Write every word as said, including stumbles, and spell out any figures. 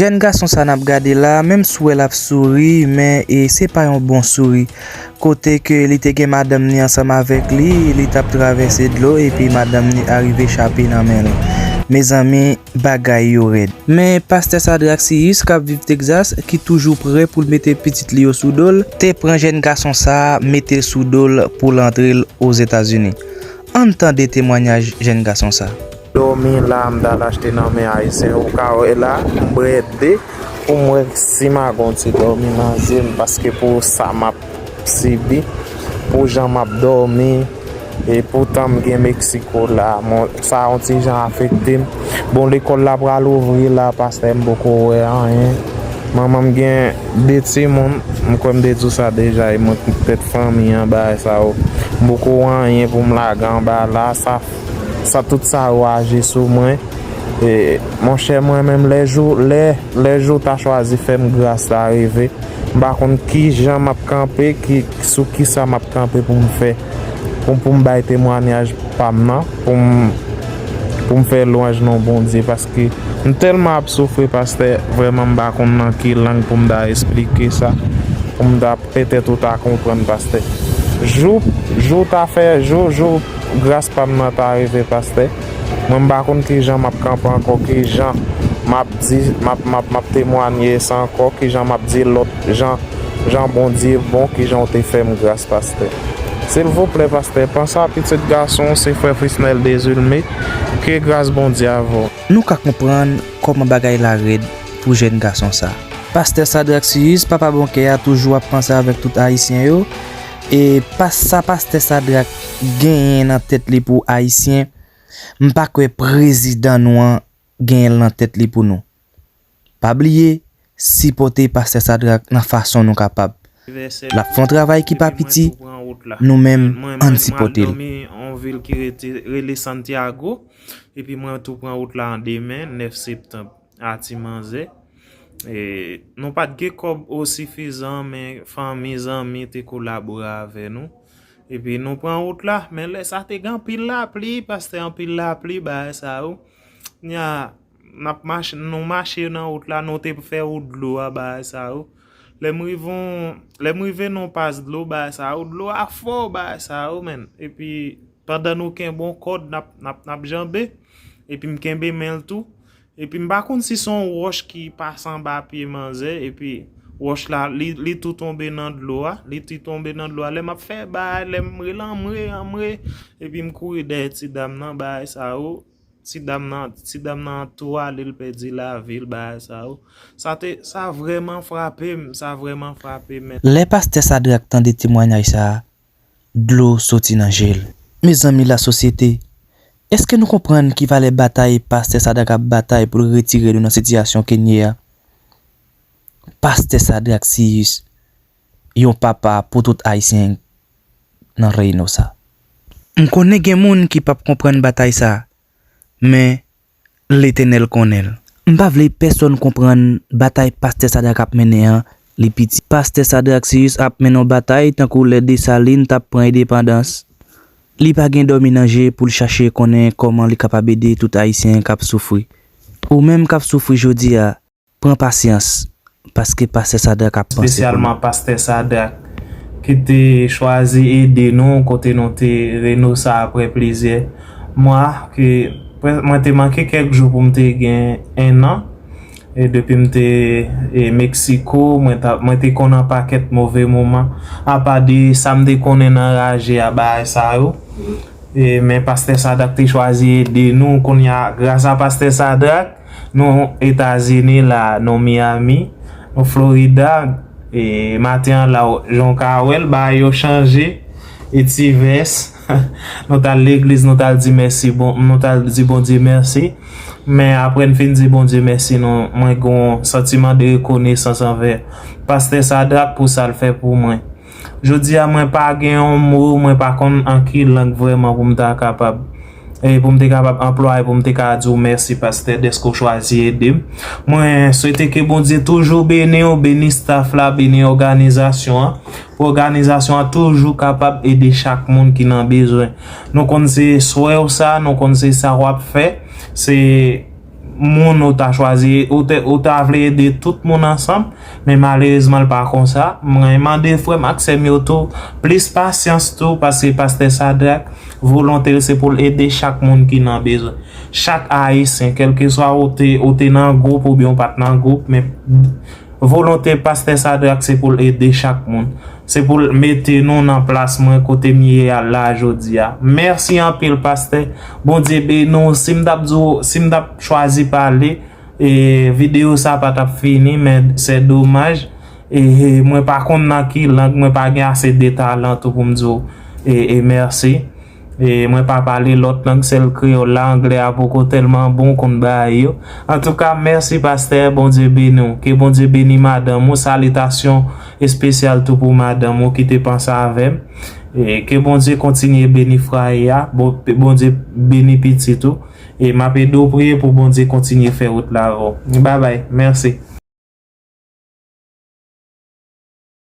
Jèn gason sa n ap gade la, menm si w wè l ap souri, men e se pa yon bon souri. Kote ke li te gen madanm ni ansanm avèk li, li t ap travèse dlo, epi madanm ni arive chape nan men l. Mezanmi, bagay yo rèd. Men pastè Sadrak Sirius k ap viv Texas, ki toujou prè pou l mete pitit li yo sou do l, te pran jèn gason sa a, mete l sou do l pou l antre l Ozetazini. Ann tande temwanyaj jèn gason sa. Dòmi la, m t al achte nan men Ayisyen, ou ka wè la, m brède pou m wè si m a gon ti dòmi nan zye m, paske pou sa m ap sibi, pou jan m ap dòmi, e poutan m gen Meksiko la, mon, sa yon ti jan afekte m. Bon, lekòl la pral ouvri la, pastè, m poko wè anyen. Manman m gen de timoun, m kwè m te di w sa deja, e mwen k tèt fanmi an, bagay sa yo. M poko wè anyen pou m lage anba la, sa, sa tout sa yo aji sou mwen. E, monchè, mwen menm, lè jou, lè, lè jou ta chwazi fè m gras la rive, m pa konn ki jan m ap kanpe, ki, sou ki sa m ap kanpe pou m fè, pou, pou m bay temwanyaj pa m nan, pou m, pou m fè lwanj non Bondye, paske m tèlman ap soufri, pastè, vrèman m pa konn nan ki lang pou m ta esplike sa, pou m ta, petèt ou ta konprann, pastè. Jou, jou ta fè, jou, jou gras pa m nan ta rive, pastè. Mwen m pa konn ki jan m ap kanpe ankò, ki jan m ap di, m ap, m ap, m ap temwanye sa ankò, ki jan m ap di lòt jan, jan Bondye bon, ki jan w te fè m gras, pastè. Silvouplè, pastè, panse a pitit gason w, se frè Frisnel Dezulme, ke gras Bondye avè w. Nou ka konprann kòman bagay la rèd pou jèn gason sa. Pastè Sadrak Sirius, papa bon kè a, toujou ap panse avèk tout Ayisyen yo. E pa sa pastè Sadrak genyen nan tèt li pou Ayisyen, m pa kwè prezidan nou an genyen l nan tèt li pou nou. Pa bliye, sipòte pastè Sadrak nan fason nou kapab. L ap fè yon travay ki pa piti, nou menm, ann sipòte l. Mwen, mwen, mwen al dòmi yon vil ki rete, rele Santiago, epi mwen tou pran wout la an demen, nèf septanm, a Ti Manzè. E, nou pa t gen kòb osifizan, men fanmi, zanmi te kolabore avè nou. Epi nou pran wout la, men lè sa te gen anpil lapli, pastè, anpil lapli, bagay sa yo. Nya, n ap mache, nou mache nan wout la, nou te fè wout dlo a, bagay sa yo. Lè m rive yon, lè m rive nan pas dlo, bagay sa yo, dlo a fò, bagay sa yo, menn. Epi, pandan nou kenbe yon kòd, n ap, n ap, n ap janbe. Epi m kenbe men l tou. Epi m pa konn si se yon wòch ki pase anba pye manzè, epi wòch la, li, li tou tonbe nan dlo a. Li tou tonbe nan dlo a. Lè m ap fè bagay, lè m rele anmwe, anmwe. Epi m kouri dèyè ti dam nan, bagay sa yo. Ti dam nan, ti dam nan tou ale, l pèdi lavi l, bagay sa yo. Sa te, sa vrèman frape m, sa vrèman frape m. Lè pastè Sadrak tande temwanyaj sa a, dlo soti nan je l. Mezanmi, lasosyete, èske nou konprann ki valè batay pastè Sadrak ap batay pou l retire nou nan sitiyasyon ke n ye a? Pastè Sadrak Sirius, yon papa pou tout Ayisyen nan Reynosa. M konnen gen moun ki p ap konprann batay sa, men Letènèl konnen l. M pa vle pèsonn konprann batay pastè Sadrak ap mennen an, li piti. Pastè Sadrak Sirius ap mennen yon batay tankou lè Desalin t ap pran endepandans. Li pa gen dòmi nan je pou l chache konnen kòman li kapab ede tout Ayisyen k ap soufri. Ou menm k ap soufri jodi a, pran pasyans, paske pastè Sadrak ap panse pou nou. Espesyalman pastè Sadrak, ki te chwazi ede nou kote nou te Reynosa apre plizyè mwa, ke pre-, mwen te manke kèk jou pou m te gen en an, e depi m te, e, Meksiko, mwen ta, mwen te konn nan pakèt move moman, apa de sa m te konnen nan raje a, bagay sa yo. E, men pastè Sadrak te chwazi ede nou. Kounye a, gras a pastè Sadrak, nou Etazini la, nou Miami, nou Florida. E, maten an la, jan w ka wè l, bagay yo chanje. E ti vès, nou t al legliz, nou t al di mèsi, bon, nou t al di Bondye mèsi. Men apre n fin di Bondye mèsi, nou, mwen gen yon santiman de rekonesans anvè pastè Sadrak pou sa l fè pou mwen. Jodi a, mwen pa gen yon mo, mwen pa konn an ki lang vrèman pou m ta kapab, e pou m te kapab anplwaye, pou m te ka di w mèsi, pastè, dèske w chwazi ede m. Mwen swete ke Bondye toujou beni w, beni staff la, beni òganizasyon an. Pou òganizasyon an toujou kapab ede chak moun ki nan bezwen. Nou konn se swè w sa, nou konn se sa w ap fè. Se moun ou ta chwazi, ou te, ou ta vle ede tout moun ansanm, men malerezman l pa konsa. Mwen mande frè m ak sè m yo tou plis pasyans tou, paske pastè Sadrak, volonte l se pou l ede chak moun ki nan bezwen. Chak Ayisyen, kèlkeswa ou te, ou te nan gwoup oubyen ou pa t nan gwoup, men volonte pastè Sadrak se pou l ede chak moun. Se pou l mete nou nan plas mwen kote m ye a la jodi a. Mèsi anpil pastè. Bondye beni w. Si m t ap di w, si m t ap chwazi pale, e, videyo sa pa t ap fini, men se domaj. E, e, mwen pa konn nan ki lang, mwen pa gen ase de talan tou pou m di w, e, e, mèsi. E, mwen pa pale lòt lang, sèl kreyòl la, anglè a poko tèlman bon konn bagay yo. Antouka, mèsi pastè, Bondye beni w. Ke Bondye beni madanm ou, salitasyon espesyal tou pou madanm ou ki te panse avè m. E, ke Bondye kontinye beni fwaye a, Bon-, Bondye beni pitit ou. E m ap ede w priye pou Bondye kontinye fè wout la avè w. Babay, mèsi.